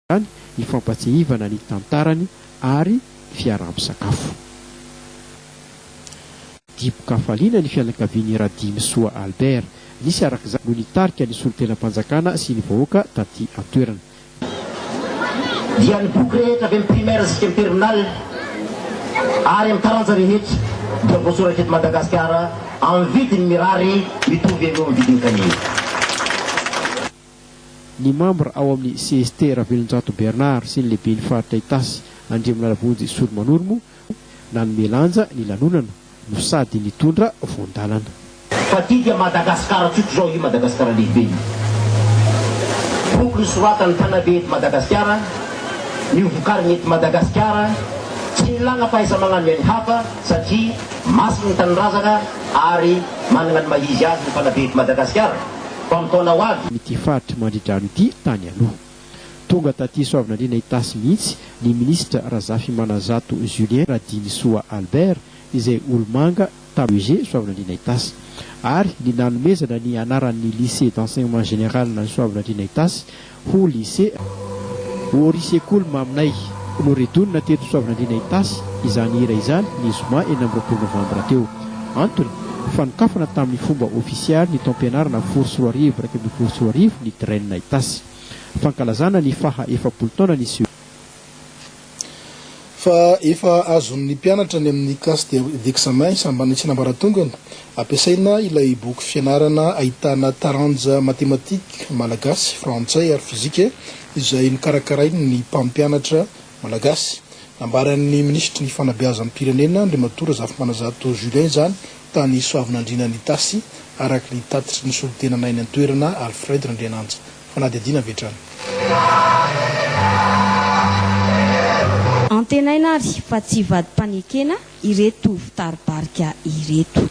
Izany ny fampatsiahivana ny tantarany ary fiaraha-misakafo. Dibo-kafaliana ny fianakavian'i Radimisoa Albert. Nisy araka izany no nitarika ny solontenam-panjakana sy ny vahoaka taty an-toerana. Dia ny boky rehetra avy amin'ny primaire jusqu'à amin'ny terminale ary amin'ny taranja rehetra dia voasoratra eto Madagasikara amin'ny vidiny mirary mitovy eo amin'ny vidin'ny kahie. Ny mambra ao amin'ny cst Ravelonjato Bernard sy ny lehiben'ny faritra Itasy Andriamilalavonjy Solomanoro moa nanome lanja ny lanonana no sady nitondra voan-dalana. Fa ty dia Madagascar tsotra izao io Madagascar lehibe io. Boky nosoratan'ny mpanabe eto Madagasikara, ny hovokariny eto Madagasikara, tsy nilàna fahaiza-magnano ny an'ny hafa satria masina ny tanindrazana ary manana ny maha izy azy ny mpanabe eto Madagasikara. Fa amin'ny taona ho avy. Ity faritr'i Mandridrano ity tany aloha. Tonga taty Soavinandriana Itasy mihitsy ny minisitra Razafimanazato Julien Radinisoa Albert izay olomanga tamin'ny EG Soavinandriana Itasy ary ny nanomezana ny anaran'ny Lycée d'enseignement général an'i Soavinandriana Itasy ho Lycée Ô ry sekoly maminay! Noredonina teto Soavinandriana Itasy izany hira izany ny zoma 26 novambra teo. Antony, fanokafana tamin'ny fomba ofisialy ny taom-pianarana 2010 2011 ny Dren Itasy. Fankalazana ny faha 40 taona ny CEG. Fa efa azon'ny mpianatra any amin'ny classe d'examen isan'ambaratongany ampiasaina ilay boky fianarana ahitana taranja matematika, malagasy, frantsay ary fizika izay nokarakarain'ny mpampianatra malagasy. Nambaran'ny minisitry ny fanabeazam-pirenena Andriamatoa Razafimanazato Julien izany tany Soavinandriana Itasy araka ny tatitry ny solontenanay any an-toerana Alfred Randriananja. Fanadihadiana avy hatrany. Antenaina ary fa tsy hivadi-panekena ireto fitari-barika ireto.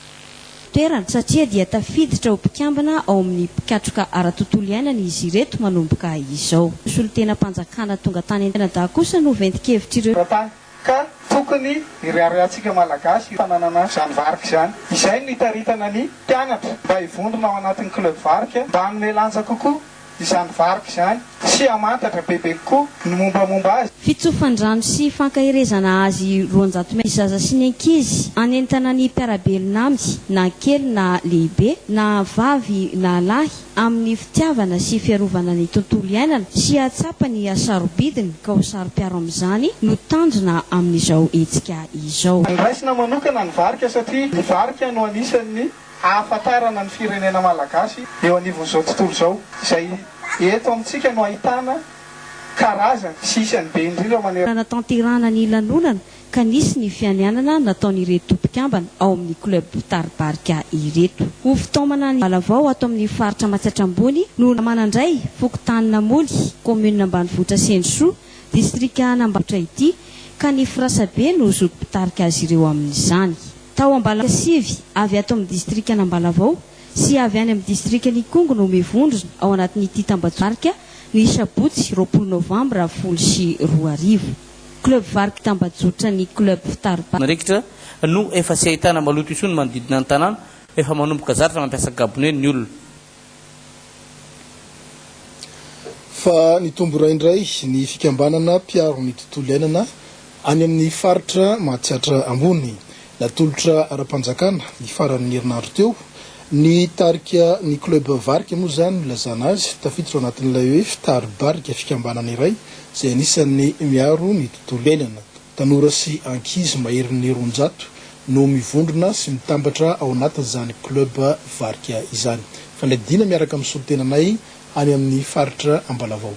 Toerana, satria dia tafiditra ho mpikambana ao amin'ny mpikatroka ara-tontolo iainana izy ireto manomboka izao. Solontenam-panjakana tonga tany Canada kosa no ventin-kevitr'ireo. Tany ka tokony hireharehantsika Malagasy io fananana izany varika izany. Izay no itaritana ny mpianatra mba hivondrona ao anatin'ny club varika mba hanome lanja kokoa izany varika izany sy hamantatra bebe kokoa ny mombamomba azy. Fitsofan-drano sy fankaherezana azy 200 ny zaza sy ny ankizy, hanentana ny mpiara-belona aminy na kely na lehibe, na vavy na lahy, amin'ny fitiavana sy fiarovana ny tontolo iainana sy hahatsapa ny hasarobidiny ka ho saro-piaro amin'izany no tanjona amin'izao hetsika izao. Noraisina manokana ny varika satria ny varika no anisan'ny ahafantarana ny firenena malagasy eo anivon'izao tontolo izao, izay eto amintsika no ahitana karazany sy isany be indrindra manerana. Nanatanterahana ny lanonana ka nisy ny fianianana nataon'ireto mpikambana ao amin'ny Club Mpitari-barika ireto. Ho fitaomana ny Valavao ato amin'ny faritra Matsiatra Ambony no manandray fokontany Namoly, kaominina ambanivohitra Sendrisoa, distrikan'Ambanivohitra ity, ka ny Firasabe no zoky mpitarika azy ireo amin'izany. Tao Ambalasivy, avy ato amin'ny distrikan'Ambalavao sy avy any amin'ny distrikan'Ikongo no mivondrona ao anatin'ity tambajotra ny sabotsy 20 novambra 2010. Club Varika tambajotra ny Club Fitariba. Raikitra no efa tsy ahitana maloto intsony manodidina ny tanàna, efa manomboka zatra mampiasa gabone ny olona. Fa nitombo iray indray ny fikambanana mpiaro ny tontolo iainana any amin'ny faritra Mahatsiatra Ambony. Natolotra ara-panjakana ny faran'ny herinandro teo ny tarika ny Club Varika moa izany no ilazana azy, tafiditra ao anatin'ilay hoe fitari-barika fikambanana iray izay anisan'ny miaro ny tontolo iainana. Tanora sy ankizy maherin'ny 200 no mivondrona sy mitambatra ao anatin'izany Club Varika izany. Fanadihadiana miaraka amin'ny solontenanay any amin'ny faritra Ambalavao.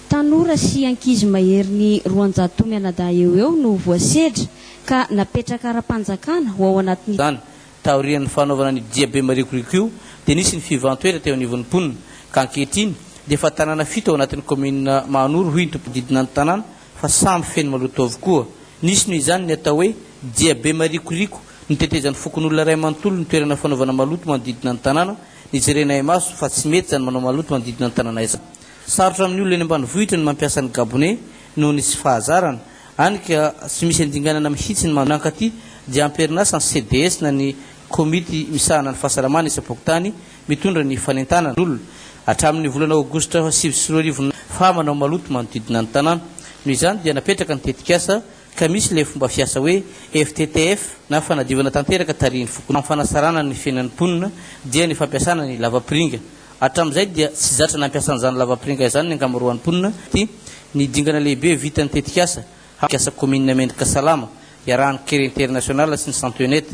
Tanora sy ankizy maherin'ny 200 mianadahy eo ho eo no voasedra ka napetraka ara-panjakana ho ao anatin'ny. Izany. Taorian'ny fanaovana ny diabe marikoriko io dia nisy ny fiovantoetra teo anivon'ny mponina ka ankehitriny dia efa tanàna fito ao anatin'ny kaominina Mahanoro hoy ny tompon'didina ny tanàna fa samy feno maloto avokoa. Nisy noho izany ny atao hoe diabe marikoriko nitetezan'ny fokonolona iray manontolo ny toerana fanaovana maloto manodidina ny tanàna nijerenay maso fa tsy mety izany manao maloto manodidina ny tanàna izany. Sarotra amin'ny olona eny ambanivohitra ny mampiasa ny gabone noho ny tsy fahazarana, Any ka tsy misy andinganana mihitsy ny mankaty dia amperinasa ny CDS na ny komity misahana ny fahasalamana isam-pokontany mitondra ny fanentanana olona. Hatramin'ny volana aogositra 2009. fa manao maloto manodidina ny tanàna. Noho izany dia napetraka ny tetikasa ka misy ilay fomba fiasa hoe FTTF na fanadiovana tanteraka tarihin'ny fokonolona amin'ny fanasarana ny fiainan'ny mponina dia ny fampiasana ny lavapiringa. Hatramin'izay dia tsy zatra nampiasa an'izany lavapiringa izany ny ankamaroan'ny mponina. Ity ny dingana lehibe vitan'ny tetikasa Tetikasa kaominina mendrika salama iarahan'ny Care International sy ny Santenet.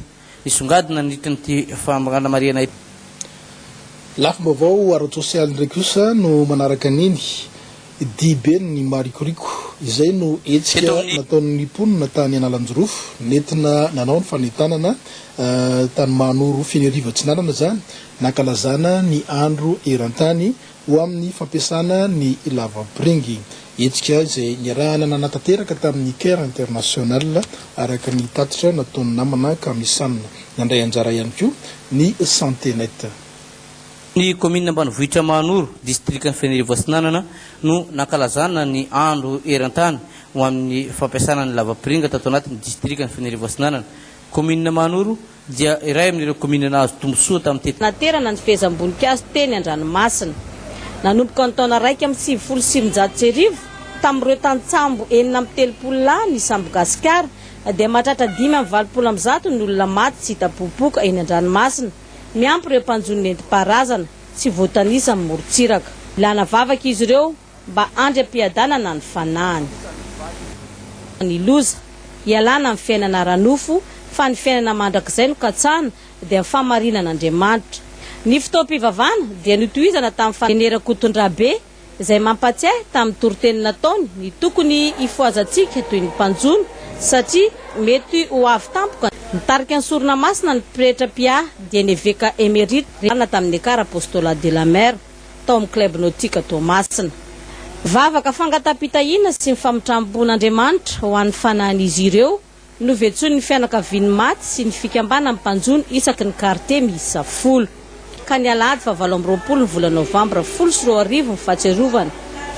Nisongadina nandritra ity fanamarihana ity. Lafim-baovao ara-tsosialy indray kosa no manaraka an'iny dihiben'ny marikoriko. Izay no hetsika nataon'ny mponina tany Analanjirofo, nentina nanao ny fanentanana tany Mahanoro Fenerivo Atsinanana izany, nankalazana ny andro eran-tany ho amin'ny fampiasana ny lavapiringy. Hetsika izay niarahana nanatanteraka tamin'ny Care International, araka ny tatitra nataon'ny namana Kamisan. Nandray anjara ihany koa ny Santenet. Ny kaominina ambanivohitra Mahanoro, distrikan'i Fenerivo Atsinanana no nankalazana ny andro eran-tany ho amin'ny fampiasana ny lavapiringa tato anatin'ny distrikan'i Fenerivo Atsinanana. Kaominina Mahanoro, dia iray amin'ireo kaominina nahazo tombontsoa tamin'ny tetikasa. Naterana ny fehezam-boninkazo teny an-dranomasina. Nanomboka ny taona 1991, tamin'ireo tantsambo 36 lahy ny sambo Gasikara dia mahatratra 185 ny olona maty tsy hita popoka eny an-dranomasina, miampy ireo mpanjono nentim-paharazana tsy voatanisa amin'ny morontsiraka. Ilana vavaka izy ireo mba handry am-piadanana ny fanahiny. Ny loza, hialana amin'ny fiainana ara-nofo fa ny fiainana mandrakizay no katsahina dia ny fahamarinan'Andriamanitra. Ny fotoam-pivavahana dia notohizana tamin'ny Fanene Rakotondrabe izay mampatsiahy tamin'ny toriteny nataony ny tokony hifohazantsika toy ny mpanjono satria mety ho avy tampoka Nitarika ny sorona masina ny pretra mpiahy dia ny eveka emerite tamin'ny Ekar Apostolat de la Mer. tao amin'ny Club Nautique Toamasina. Vavaka fangatam-pitahiana sy ny famitram-pon'Andriamanitra ho an'ny fanahin'izy ireo no vetsoin'ny fianakavian'ny maty sy ny fikambanan'ny mpanjono isaky ny kartie miisa folo. Ka ny alahady faha 28 ny volana novambra 2010 ny fahatsiarovana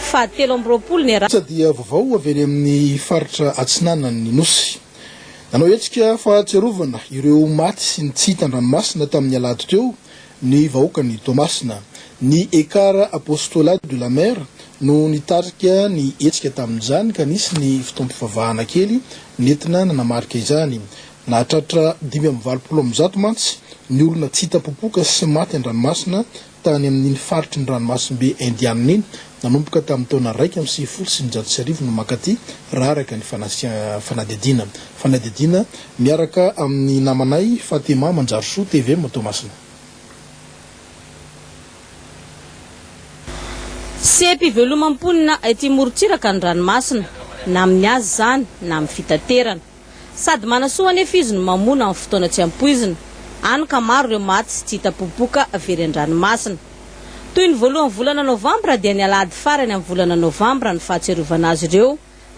faha 23 ny Kosa dia vaovao avy any amin'ny faritra atsinanan'ny Nosy. Nanao hetsika fahatsiarovana ireo maty sy ny tsy hita an-dranomasina tamin'ny alahady teo ny vahoakan'i Toamasina. Ny Ekar Apostolat de la Mer no nitarika ny hetsika tamin'izany ka nisy ny fotoam-pivavahana kely nentina nanamarika izany. Nahatratra 185 mantsy ny olona tsy hita popoka sy maty an-dranomasina tany amin'iny faritry ny ranomasimbe Indianina iny nanomboka tamin'ny taona 1991 no mankaty raha araka ny fanadihadiana. Fanadihadiana miaraka amin'ny namanay Fatema Manjarisoa tvm Toamasina. Seha-piveloman'ny mponina ety morontsiraka ny ranomasina, na amin'ny azy izany na amin'ny fitaterana. Sady manasoa anefa izy no mamono amin'ny fotoana tsy ampoizina, hany ka maro ireo maty sy tsy hita popoka very an-dranomasina. Toy ny voalohan'ny volana novambra dia ny alahady farany amin'ny volana novambra ny fahatsiarovana azy ireo.